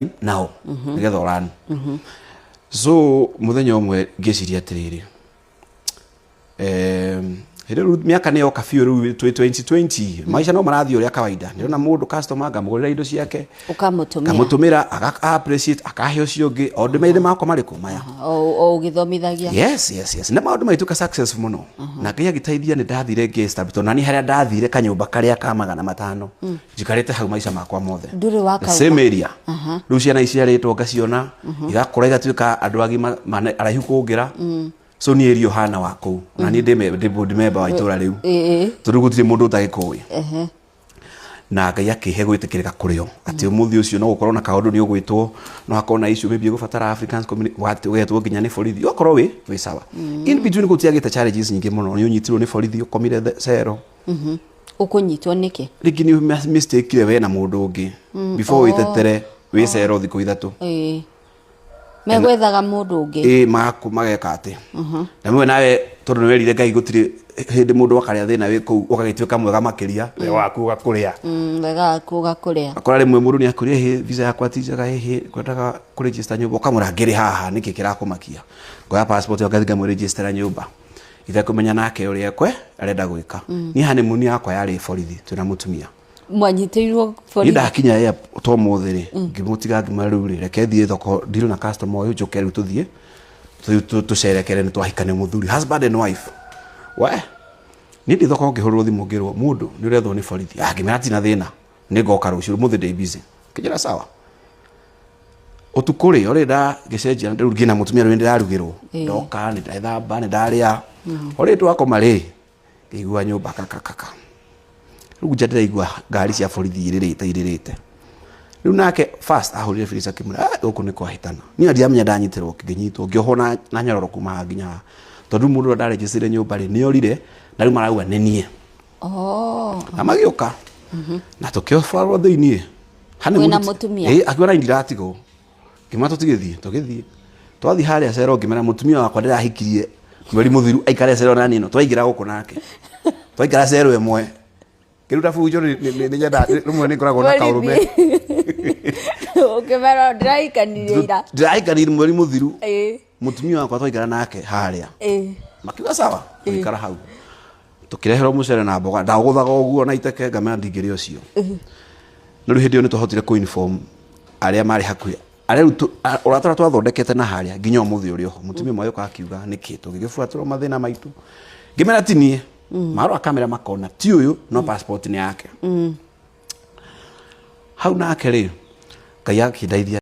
Nao nĩgetha ũrani. So mũthenya ũmwe ngĩciria atĩrĩrĩ, hĩndĩ rĩu mĩaka nĩ yoka biũ, rĩu twĩ 2020, maica no marathiĩ ũrĩa kawaida. Ndĩrona mũndũ customer, ngamũgũrĩra indo ciake. Ũkamũtũmĩra. Ngamũtũmĩra, aka appreciate, akahe ũcio ũngĩ, o ndĩmeire makwa marĩkũ maya. O ũgĩthomithagia. Yes, na maũndũ magĩtuĩka success mũno, na Ngai agĩteithia. Nĩ ndathire ngĩ tondũ nani harĩa ndathire kanyũmba karĩa ka 500, njikarĩte hau maica makwa mothe. Ndũrĩ The wakauma. Same area. Rĩu ciana iciarĩtwo ngaciona igakũra, igatuĩka andũ agima araihu kũngĩra. So niĩ area ũhana wa kũu, na niĩ ndĩ board member wa itũra rĩu, tondũ gũtirĩ mũndũ ũtagĩkũĩ. Na Ngai akĩhe gwĩtĩkĩrĩka kũrĩ o atĩ ũmũthĩ ũcio no gũkorwo na kaũndũ nĩ ũgwĩtwo, no hakorwo na issue maybe ũgũbatara Africans community, ũgetwo nginya nĩ borithi, ũgakorwo wĩ sawa. In between gũtiagĩte challenges nyingĩ mũno. Nĩ ũnyitirwo nĩ borithi, ũkomire cero. Ũkũnyitwo nĩkĩ? Rĩngĩ nĩ mistake we na mũndũ ũngĩ before wĩtetere, wĩ cero thikũ 3. Ĩĩ, megwethaga mũndũ ũngĩ. Ĩ maku mageka atĩ na mwe nawe, tondũ nĩ werire Ngai gũtirĩ hĩndĩ mũndũ akarĩa thĩna wĩ kũu ũgagĩtuĩka mwega makĩria, we waku ũgakũrĩa. Wega waku ũgakũrĩa. Akora rĩmwe mũndũ nĩ akwĩrire, "Hĩ, visa yakwa ti njega, hĩ kwendaga kũregister nyũmba." Ũkamwĩra, "Ngĩrĩ haha, nĩkĩ kĩrakũmakia?" Ngoya passport yakwa, ngathiĩ ngamũregistera nyũmba itekũmenya nake ũrĩa kwe arenda gwĩka. Niĩ honeymoon yakwa yarĩ borithi twĩna mũtumia. Mwanyitĩirwo Niĩ borithi? Ndakinya airport ũmũthĩ rĩ, ngĩmũtiga, ngĩmwĩra, "Rĩu rĩ, reke thiĩ thoko deal na customer ũyũ, njũke rĩu tũthiĩ tũcerekere." Nĩ twahikania mũthuri, husband and wife. We niĩ ndĩ thoko, ngĩhũrĩrwo thimũ, ngĩrwo mũndũ nĩ ũrethwo nĩ borithi. Ah, ngĩmera tina thĩna, nĩ ngoka rũciũ, ũmũthĩ ndĩ busy. Kĩnjĩra sawa. Ũtukũ rĩ, orĩ ndagĩcenjia rĩu ngĩna mũtumia, rĩu nĩ ndĩrarugĩrwo. Ndoka, nĩ ndethamba, nĩ ndarĩa, orĩ twakoma rĩ, ngĩigua nyũmba kakakaka. Rĩu nja ndĩraigua ngari cia borithi irĩrĩte irĩrĩte. Rĩu nake first ahũrire Felix, akĩmwĩra, "Ah, gũkũ nĩ kwahĩtana." Niĩ ndiramenya ndanyitĩrwo, ngĩnyitwo, ngĩohwo na nyororo kuma haha nginya haha, tondũ rĩu mũndũ ũrĩa ndarejicire nyũmba rĩ, nĩ orire, na rĩu marauga nĩ niĩ. Na magĩũka na tũkĩobarwo thĩiniĩ. Kwĩna mũtumia? Ĩĩ, akiuga nani ndiratigwo. Ngĩmwĩra tũtigĩthiĩ, tũgĩthiĩ. Twathiĩ harĩa cero, ngĩmera mũtumia wakwa ndĩrahikirie mweri mũthiru aikare cero nani ĩno, twaingĩra gũkũ nake twaikara cero ĩmwe, ngĩruta bunjo. Nĩ nyendaga rĩmwe nĩ ngoragwo na kaũrũme. Ũkĩmera ndĩrahikanirie ira. Ndĩrahikanirie mweri mũthiru. Mũtumia wakwa twaikara nake harĩa. Makiuga sawa, tũgĩikara hau, tũkĩreherwo mũcere na mboga, ndagũthaga ũguo na iteke, ngamera ndingĩrĩa ũcio. No rĩu hĩndĩ ĩyo nĩ twahotire kũ-inform arĩa marĩ hakuhĩ, arĩa rĩu ũrata ũrĩa twathondekete na harĩa nginya ũmũthĩ ũrĩ oho. Mũtumia ũmwe agĩũka akiuga nĩkĩ tũngĩgĩbuatĩrwo mathĩna maitũ. Ngĩmera ti niĩ. Marora kamera makona ti ũyũ, no passport nĩ yake. Hau nake rĩ, Ngai akĩndeithia.